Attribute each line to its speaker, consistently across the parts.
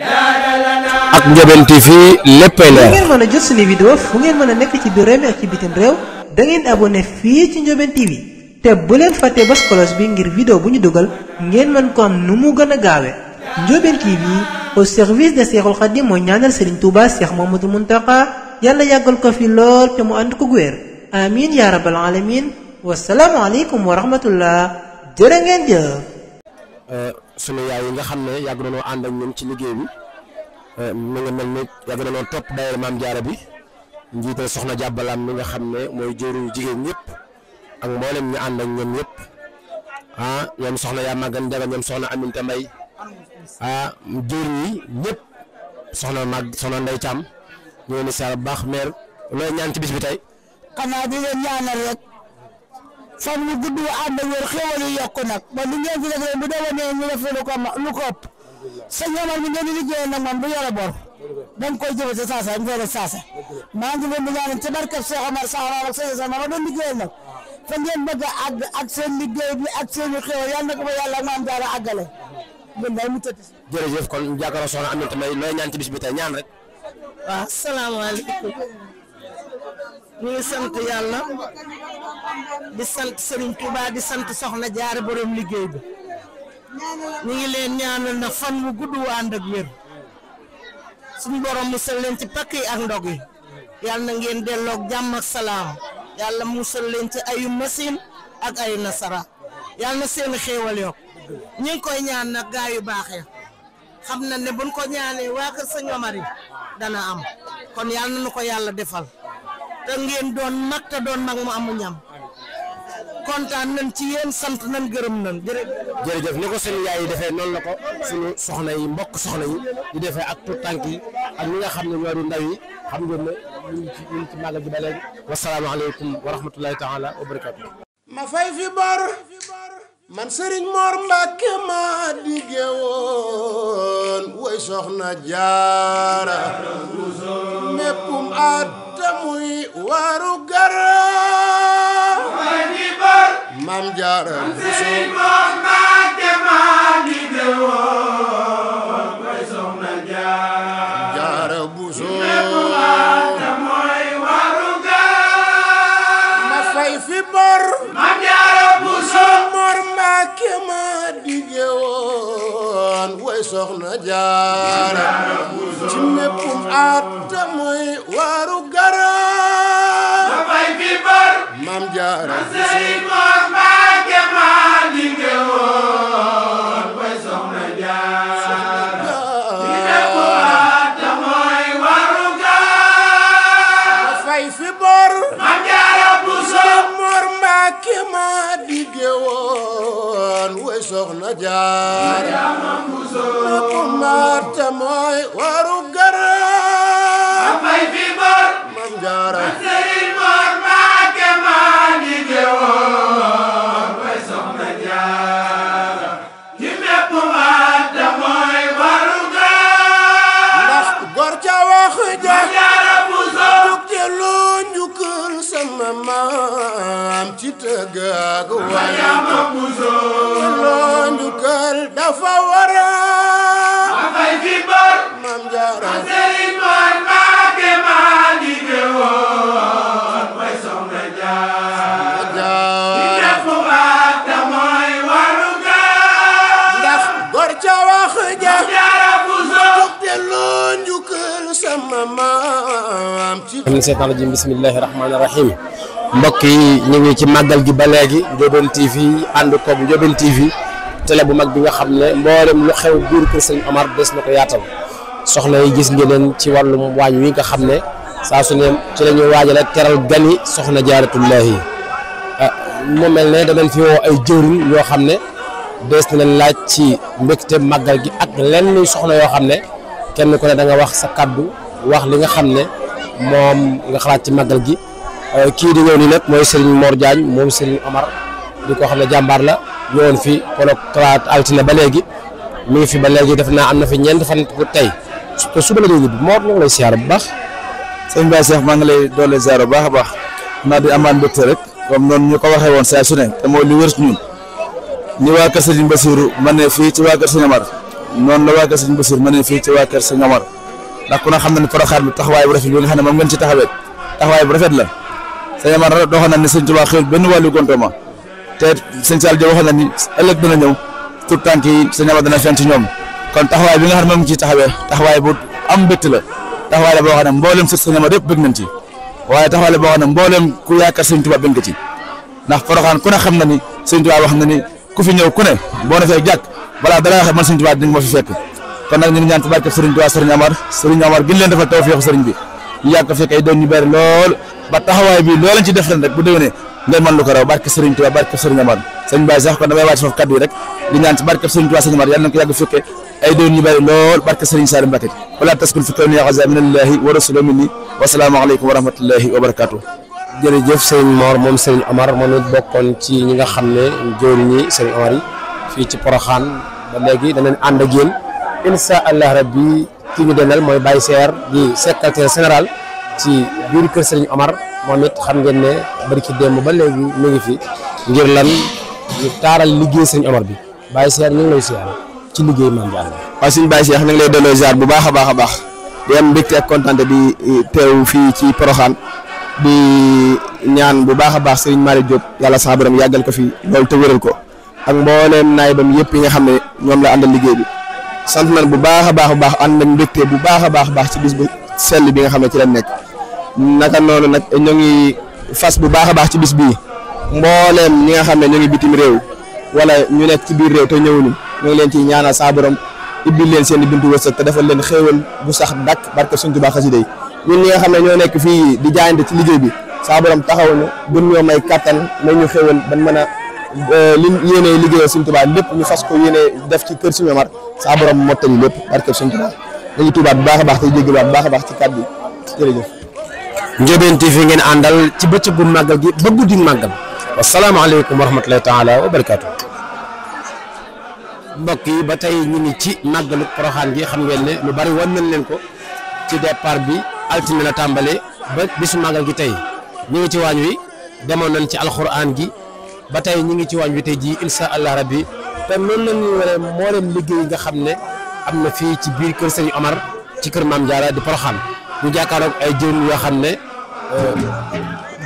Speaker 1: ak Ndiobène TV léppay leer.
Speaker 2: ngeen mën a jot suñu vidéo fu ngeen mën a nekk ci biir réew mi ak ci bitim réew da ngeen abonné fii ci Ndiobène TV te bu leen fàtte bës cloche bi ngir vidéo bu ñu dugal ngeen mën ko am nu mu gën a gaawe. Ndiobène TV au service de Cheikhoul Khadim mooy ñaanal Serigne Touba Cheikh Mouhamadoul Mountakha yàlla yàggal ko fi lool te mu ànd ko wér amiin yaa rabbal alamin wasalaamu aleykum wa rahmatullah jërë ngeen jëf.
Speaker 1: sunu yaay yi nga xam ne yàgg nañoo ànd ak ñun ci liggéey bi mi nga mel ni yàgg nañoo topp daayira Maam Jaara bi njiital soxna jàbbalaam mi nga xam ne mooy jëru jigéen ñëpp ak mboolem ñu ànd ak ñoom ñëpp ñoom soxna yaa màggan jaga ñoom soxna Aminta Mbay jëru yi ñëpp soxna Ndey Caam ñu ngi saa bu baax meer looy ñaan ci bis bi tey.
Speaker 3: xanaa di leen ñaanal rek fan wu gudd ànd ak wér xéwal yi yokku nag ba li ngeen fi def rek bu déwénee ñu def lu ko ëpp sa ñaanal mi ngeen di liggéeyal nag moom du yore bor dañ koy jëfe sa saasa ñu koy def saasa maa ngi leen di ñaanal ci barkeb Cheikh Omar Saxara ak sëñ Sama ma doon liggéeyal nag fa ngeen bëgg a àgg ak seen liggéey bi ak seen xéwal yal na ko ba yàlla Maam Jaara àggale gën day mu tëdd.
Speaker 1: jërëjëf kon jàkkaarloo soxna Aminta Mbay looy ñaan ci bis bi tey ñaan rek.
Speaker 4: waaw salaamaaleykum ñu ngi sant yàlla di sant Serigne Touba di sant Soxna Jaara borom liggéey bi ñu ngi leen ñaanal na fan wu gudd wu ànd ak wér suñu borom musal leen ci pakk yi ak ndog yi yàlla na ngeen delloog jàmm ak salaam yàlla musal leen ci ayu machine ak ayu nasara yàlla na seen xéewal yokk ñu ngi koy ñaan nag gaa yu baaxee xam na ne buñ ko ñaanee waa kër Sëñ Omar yi dana am kon yàlla na nu ko yàlla defal te ngeen doon mag te doon mag mu amu ñam kontaan nañ ci yéen sant nañ gërëm nañ
Speaker 1: jërëjëf ni ko seen yaay yi defee noonu la ko suñu soxna yi mbokk soxna yi di defee ak tout tànk yi ak ñi nga xam ne ñoo di ndaw yi xam ngeen ne ñu ngi ci màggal gi ba léegi wasalaamaaleykum wa rahmatullahi taala wa barakatu
Speaker 5: ma fay fi bor man Serigne Mor Mbacke ma dige woon woy soxna Jaara méppum at muy waru gara Maam Jaara Serigne Mor Mbacke ma dige woon woy soxna Jaara Buso méppum at muy waru gara ma fay fi bor Maam Jaara Buso Mbàkke ma dige woon woy soxna Jaara ci méppum at muy waru gara ma fay fi bor Maam Jaara Sëriñ Mor Mbàkke ma dige woon woy soxna Jaara ci méppum at muy waru gara ma fay fi bor Maam Jaara Buso Mor Mbàkke ma dige woon woy soxna Jaara méppum at muy waru gara ma fay fi bor Maam Jaara Sëriñ Mor Mbàkke ma dige woon woy soxna Jaara ci méppum at muy waru gara ndax gor ca wax ja Jaara Buso te lu njukkal sama maam ci tëgg ak wayama Buso loo njukkal dafa wara ma fay fi bor Maam Jaara Sëriñ Mor Mbàkke ma dige woon woy soxna Jaara ci méppum at muy waru gara ndax gor ca wax ja Jaara Buso te loo njukkal sama maam ci
Speaker 1: am na seetaan rajim bismillahi rahmaani rahim mbokk yi ñu ngi ci màggal gi ba léegi Ndiobène TV ànd koog Ndiobène TV télé bu mag bi nga xam ne mboolem lu xew biir kër Sëñ Omar des na ko yaatal soxna yi gis ngeen leen ci wàllum waañ wi nga xam ne saa su ne ci la ñuy waajal ak teral gani soxna Jaaratullaahi mu mel ne danañ fi woo ay jëwriñ yoo xam ne des na leen laaj ci mbégte màggal gi ak lenn soxna yoo xam ne kenn ku ne da nga wax sa kaddu wax li nga xam ne moom nga xalaat ci màggal gi kii di ñëw nii nag mooy Serigne Mor Diagne moom Serigne Omar di ko xam ne jàmbaar la ñëwoon fi kolo talaata altine ba léegi mi ngi fi ba léegi def naa am na fi ñeent fan pour tey te suba la ñuy ñibbi Mor ñu ngi lay siyaar bu baax.
Speaker 6: sëñ Baye Cheikh maa ngi lay doole ziar bu baax a baax naa di amaan mbégte rek comme noonu ñu ko waxee woon saa su ne te mooy li wër ci ñun ni waa kër Serigne Bassirou ma ne fii ci waa kër Serigne Omar noonu la waa kër sëñ Bassir ma ne fii ci waa kër sëñ Omar ndax ku ne xam na ne Porokhane bi taxawaay bu rafet bi nga xam ne moom ngeen ci taxawee taxawaay bu rafet la sëñ Omar doxoon na ni sëñ Tuubaa xëy benn wàllu gontoma te sëñ Sall Diop waxoon na ni ëllëg dana ñëw tout tànk yi sëñ Omar dana feeñ ci ñoom kon taxawaay bi nga xam ne moom ngi ciy taxawee taxawaay bu am mbégte la taxawaay la boo xam ne mboolem sëñ Omar yëpp bëgg nañ ci waaye taxawaay la boo xam ne mboolem ku yaakaar sëñ Tuubaa bëgg nga ci ndax Porokhane ku ne xam na ni sëñ Tuubaa wax na ni ku fi ñëw ku ne boo na fee jàkk balaa dara waxee man sëñ Tuubaa dinañ ma fi fekk kon nag ñu ngi ñaan ci barke Sëriñ Tuubaa Sëriñ Omar gën leen defal tawfeex sëriñ bi ñu yàgg ko fekk ay doon ñu bëri lool ba taxawaay bi loo leen ci def ren rek bu déwénee ngeen mën lu ko raw barke Sëriñ Tuubaa barke Sëriñ Omar sëñ Baye sax kon damay wàcc foofu kaddu yi rek di ñaan ci barke Sëriñ Tuubaa Sëriñ Omar yàlla nañ ko yàgg fekke ay doon ñu bëri lool barke Sëriñ Salim Mbacké wala taskun fi kawni aza minallahi wa rasulihi minni wa salaamu aleykum wa rahmatullahi wa barakatuh
Speaker 1: jërëjëf sëriñ Mor moom sëriñ Omar moom it bokkoon ci ñi nga xam ne jëwriñ ñi sëriñ Omar yi fii ci Porokhane ba léegi danañ ànd ak yéen incha allah rabbi ki ñu denal mooy Baye Seer di secrétaire général ci biir kër sëriñ Omar moom it xam ngeen ne bari ci démb ba léegi mu ngi fi ngir lan ñu taaral liggéey sëriñ Omar bi Baye Seer ñu ngi lay siyaare ci liggéey Maam Jaara
Speaker 7: waaw suñu Baye Seex ñu ngi lay delloo ziar bu baax a baax a baax di am mbégte ak kontaante di teew fii ci Porokhane di ñaan bu baax a baax Serigne Malick Diop yàlla sa borom yàggal ko fi loolu te wéral ko ak mbooleem naayibam yëpp yi nga xam ne ñoom la àndal liggéey bi sant nañ bu baax a baax ànd nañ mbégte bu baax a baax ci bis bu sell bi nga xam ne ci la nekk naka noonu nag ñoo ngi fas bu baax a baax ci bis bii mbooleem ñi nga xam ne ñoo ngi bitim réew wala ñu nekk ci biir réew te ñëwuñu ñoo ngi leen ciy ñaanal sa borom ibbil leen seen i buntu wërsëg te defal leen xéewal bu sax dakk barke Sëriñ Tuubaa xasida yi ñun ñi nga xam ne ñoo nekk fii di jaayante ci liggéey bi saa borom taxawuñu gën ñoo may kattan may ñu xéwal ban mën a li yéene liggéeyal Sëriñ Tuubaa lépp ñu fas ko yéene def ci kër Sëriñ Omar saa borom mottali lépp barke Sëriñ Tuubaa dañuy tuubaat bu baax a baax tey jéggiwaat bu baax a baax ci kàddu yi jërëjëf.
Speaker 1: Ndiobène TV ngeen àndal ci bëccëgu màggal gi ba guddi màggal wasalaamaaleykum wa rahmatulahi taala wa barakaatu. mbokk yi ba tey ñu ngi ci màggalu Porokhane gi xam ngeen ne lu bari wan nañ leen ko ci départ bi altine la tàmbale ba bisu màggal gi tey ñu ngi ci waañ wi demoon nañ ci alxuraan gi ba tey ñu ngi ci waañ wi tey jii insha allah rabbi te noonu la ñuy waree moo leen liggéey nga xam ne am na fii ci biir kër Sëriñ Omar ci kër Maam Jaara di Porokhane ñu jàkkaaroog ay jëwriñ yoo xam ne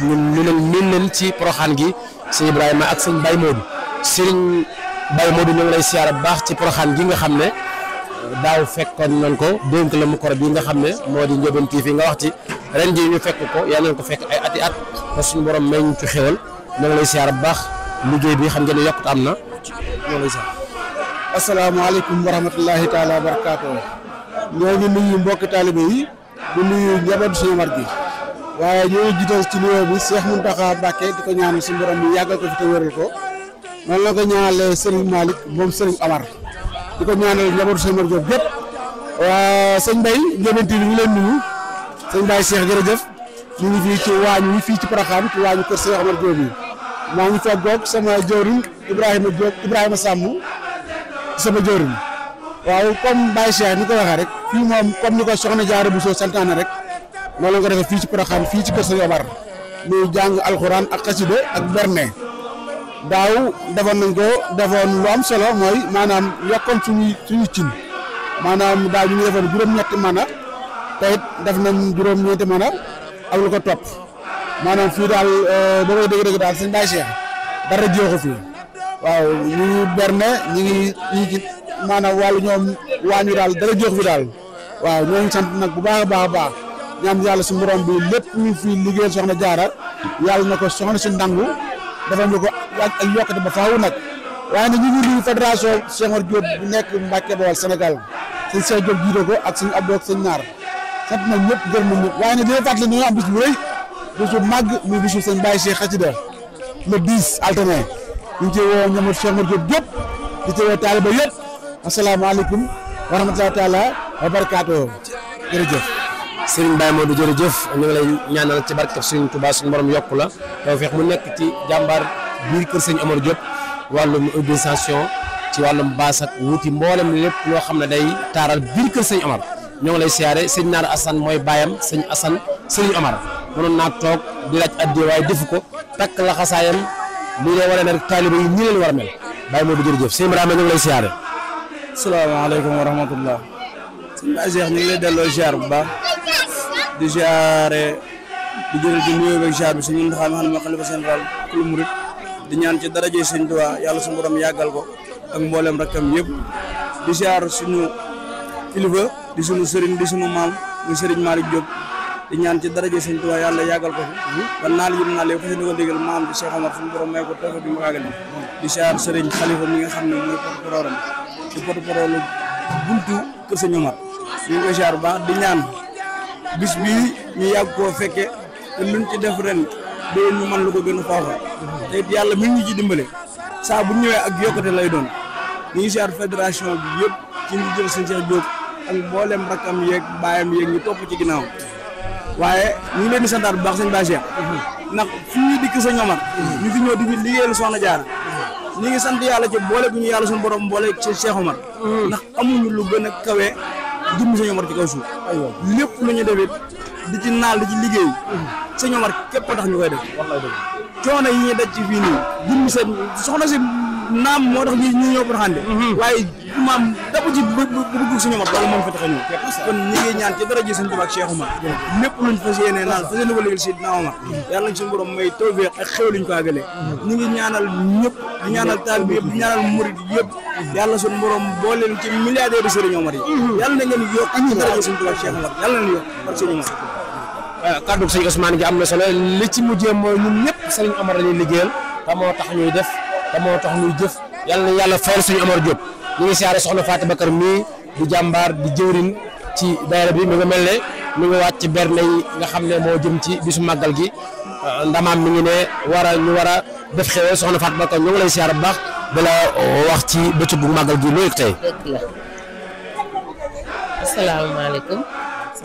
Speaker 1: ñu leen leen ci Porokhane gi sëñ Ibrahima ak sëñ Baye Modou sëriñ Baye Modou ñu ngi lay siyaare bu baax ci Porokhane gi nga xam ne daaw fekkoon nañ ko dénk la micro bi nga xam ne moo di Ndiobène TV nga wax ci ren jii ñu fekk ko yal nañ ko fekk ay ati at ba suñu borom may ñu ci xéwal ñu ngi lay siyaare bu baax liggéey bi xam ngeen ne yokkut am na ñu ngi lay siyaare.
Speaker 8: asalaamaaleykum wa rahmatullahi taala wa barakaatu. ñoo ngi nuyu mbokki taalibe yi di nuyu njabootu Sëriñ Omar gi waaye ñoo ngi jiital ci nuyoo bi Cheikh Mountakha Mbacké di ko ñaanal suñu borom bi yàggal ko fi te wéral ko noonu la ko ñaanalee Serigne Malick moom Serigne Omar di ko ñaanal njabootu Sëriñ Omar Diop yëpp waa sëñ Mbaye Ndiobène TV ñu ngi leen nuyu sëñ Mbaye Cheikh jërëjëf ñu ngi fii ci waañ wi fii ci Porokhane ci waañu kër Sëriñ Omar Diop yi maa ngi feggoog sama jëwriñ Ibrahima Diop Ibrahima Samb sama jëwriñ waaw comme Baye Cheikh ni ko waxee rek fii moom comme ni ko soxna Jaara Bousso santaane rek noonu la ko defee fii ci Porokhane fii ci kër Sëriñ Omar muy jàng alxuraan ak xasida ak berne daaw defoon nañ ko defoon lu am solo mooy maanaam yokkoon suñu cin maanaam daaw ñu ngi defoon juróom-ñetti mana te it def nañ juróom-ñeenti mana ak lu ko topp maanaam fii daal ba may dëgg-dëgg daal sëñ Baye Cheikh dara jeexu fii waaw ñu ngi berne ñu ngi ci maanaam wàllu ñoom waañu daal dara jeexu fi daal waaw ñoo ngi sant nag bu baax a baax a baax ñaan yàlla su borom bi lépp ñu fi liggéeyal soxna Jaara yàlla na ko soxna si ndangu defal ñu ko ak yokkate ba faaw nag waaye nag ñu ngi nuyu fédération Cheikh Omar Diop bu nekk Mbacke Bawol Sénégal sëñ Cheikh Diop jiite ko ak sëñ Abdou ak sëñ Naar sant nañ ñëpp gërëm nañ ñëpp waaye nag dina fàttali ñu am bis bu rëy bisu màgg muy bisu sëñ Baye Cheikh Xasida le 10 alterné ñu ngi ciy woo ñoom Cheikh Omar Diop yëpp di ci woo taaliba yëpp asalaamaaleykum wa rahmatullahi taala wa barakaatu jërëjëf.
Speaker 1: Serigne Baye Modou jërëjëf ñu ngi lay ñaanal ci barke Serigne Touba suñu borom yokku la tawfeex mu nekk ci jàmbaar biir kër Serigne Omar Diop wàllum organisation ci wàllum baas ak wuti mboolem lépp loo xam ne day taaral biir kër Serigne Omar ñoo ngi lay siyaare sëñ Naar Assane mooy baayam sëñ Assane Serigne Omar mënoon naa toog di laaj addi waaye defu ko takk la xasaayam lii lay wane ne rek taaliba yi nii leen war a mel Baye Modou jërëjëf sëñ Ibrahima ñu ngi lay siyaare.
Speaker 6: salaamaaleykum wa rahmatullah. sëñ Baye Cheikh ñu ngi lay delloo ziar bu baax di ziare di jël di nuyoo beeg ziar bi suñu ndaxam xam ne xalifa général kulu murit di ñaan ci daraje sëñ Tuubaa yàlla suñu borom yàggal ko ak mboolem rakkam yëpp di ziar suñu kilifa di suñu sëriñ di suñu maam muy sëriñ Malick Diop di ñaan ci daraje sëñ Tuubaa yàlla yàggal ko fi ba naal yi naal yi fas yéene ko déggal maam di Cheikh Omar suñu borom may ko tawfeex bi mu àggal di ziar sëriñ xalifa mi nga xam ne mooy porte-parole di porte-parole buntu kër sëñ Omar ñu ngi koy ziar bu baax di ñaan bis bii ñu yàgg koo fekke te luñ ci def ren déwén ñu mën lu ko gën a faafa te it yàlla mi ngi ci dimbale saa bu ñëwee ak yokkute lay doon ñu ngi ziar fédération bi yëpp ci ñu jël sëñ Cheikh Diop ak mboolem rakkam yeeg baayam yeeg ñu topp ci ginnaaw waaye ñu ngi leen di santaat bu baax sëñ Baye Cheikh ndax fii dikk sëñ Omar ñu fi ñëw di fi liggéeyal Soxna Jaara ñu ngi sant yàlla ci boole bu ñu yàlla suñu borom boole ci Cheikh Omar ndax amuñu lu gën a kawe jëmm sëñ Omar ci kaw suuf lépp lu ñu defit di ci naal di ci liggéey sëñ Omar képp tax ñu koy def coono yi ñuy daj ci fii nii jëmm seen soxna si naam moo tax ñu ñëw Porokhane waaye maam dapp ci bëgg sëñ Omar loolu moom fa tax a ñëw kon ñi ngi ñaan ci dara ji sëñ Tuubaa ak Cheikh Omar lépp luñ fas yéene naal fas yéene ko liggéeyal Seydina Omar yàlla nañ suñu borom may tawfeex ak xew luñ ko àggale ñi ngi ñaanal ñëpp di ñaanal taalibe yëpp di ñaanal murid yëpp yàlla suñu borom booleen ci milliardaire de Serigne Omar yi yàlla na ngeen yokk ci dara ji sëñ Tuubaa ak Cheikh Omar yàlla nañ yokk par sëñ Omar
Speaker 1: kaddu sëñ Ousmane gi am na solo li ci mujjee mooy ñun ñëpp sëñ Omar la ñuy liggéeyal te moo tax ñuy def te moo tax ñuy jëf yàlla na yàlla fayal sëñ Omar Diop ñu ngi siyaare soxna Fatou Bakar mii di jàmbaar di jëwrin ci daayira bi mi nga mel ne mi ngi wàcc ci berne yi nga xam ne moo jëm ci bisu màggal gi ndamaam mi ngi ne ñu war a def xewee soxna Fatou Bakar ñu ngi lay siyaare bu baax di la wax ci bëccëg bu màggal gi loolu tey.
Speaker 9: dëgg la asalaamaaleykum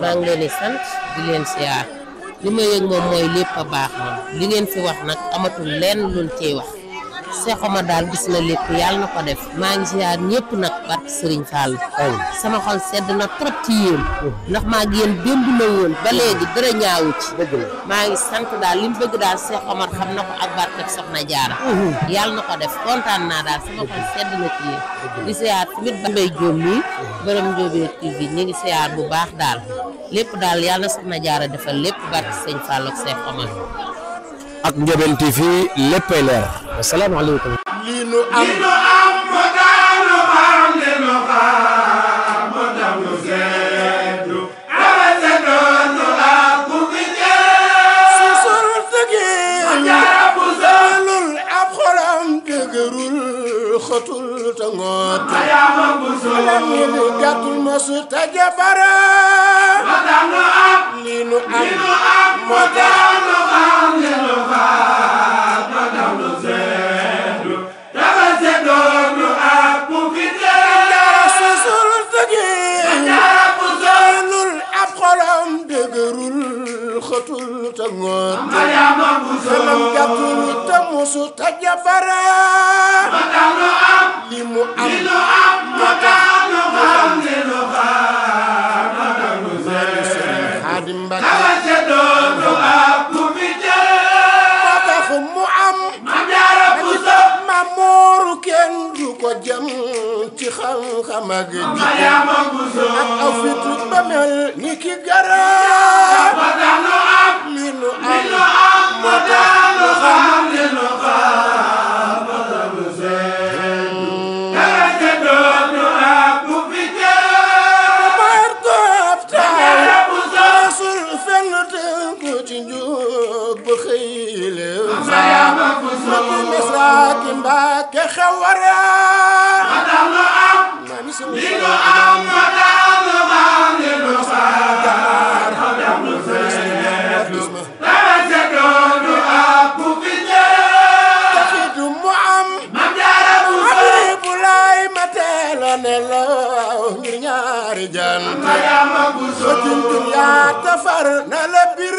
Speaker 9: maa ngi leen di sant di leen siyaar li ma yëg moom mooy lépp a baax moom li ngeen fi wax nag amatul lenn luñ ciy wax Cheikh Omar daal gis na lépp yàlla na ko def maa ngi siyaar ñëpp nag barke Serigne Fall sama xol sedd na trop ci yéen ndax maa ngi yéen démb la woon ba léegi dara ñaawu ci maa ngi sant daal li mu bëgg daal Cheikh Omar xam na ko ak barke Soxna Jaara yàlla na ko def kontaan naa daal sama xol sedd na ci yéen di siyaar tamit ba Mbay Jóob mi borom Njóobeen TV ñu ngi siyaar bu baax daal lépp daal yàlla na Soxna Jaara defal lépp barke Sëñ Fall ak Cheikh Omar
Speaker 1: ak Njóobeen TV léppay leer asalaamaaleykum
Speaker 5: lii nu am mo daanu xam li nu xam mo dam lu seddu ala seddu nu aku bi jee si sul tëgi jaara bu solul ab xolam dëgërul xotul ta ngoot ayaama bu solul ni gàttul mosu ta jabara mo dam lu am lii nu am mo daanu xam li nu xam mo dam lu seddu xatul ta ngoot xelam gàttul ta musu ta jabara li mu am ma tax li nu xam ma tax lu Sëriñ Xaadim Mbàkke ma tax mu am ma mooru kenn du ko jëm ci xam-xam ak jikko ak aw fit ba mel ni ki garab li nu am moo tax lu xam li nu xam moo tax lu seen dara ca doon nu ak bu fi jëm maar góob taal rasul fenn tënku ci njub ba xëy leew mati misaaki Mbàkke xewara moo tax lu am li nu am moo tax lu xam li nu xam moo tax lu seen ngir ñaari jant fa juntum yaa tafar na la bir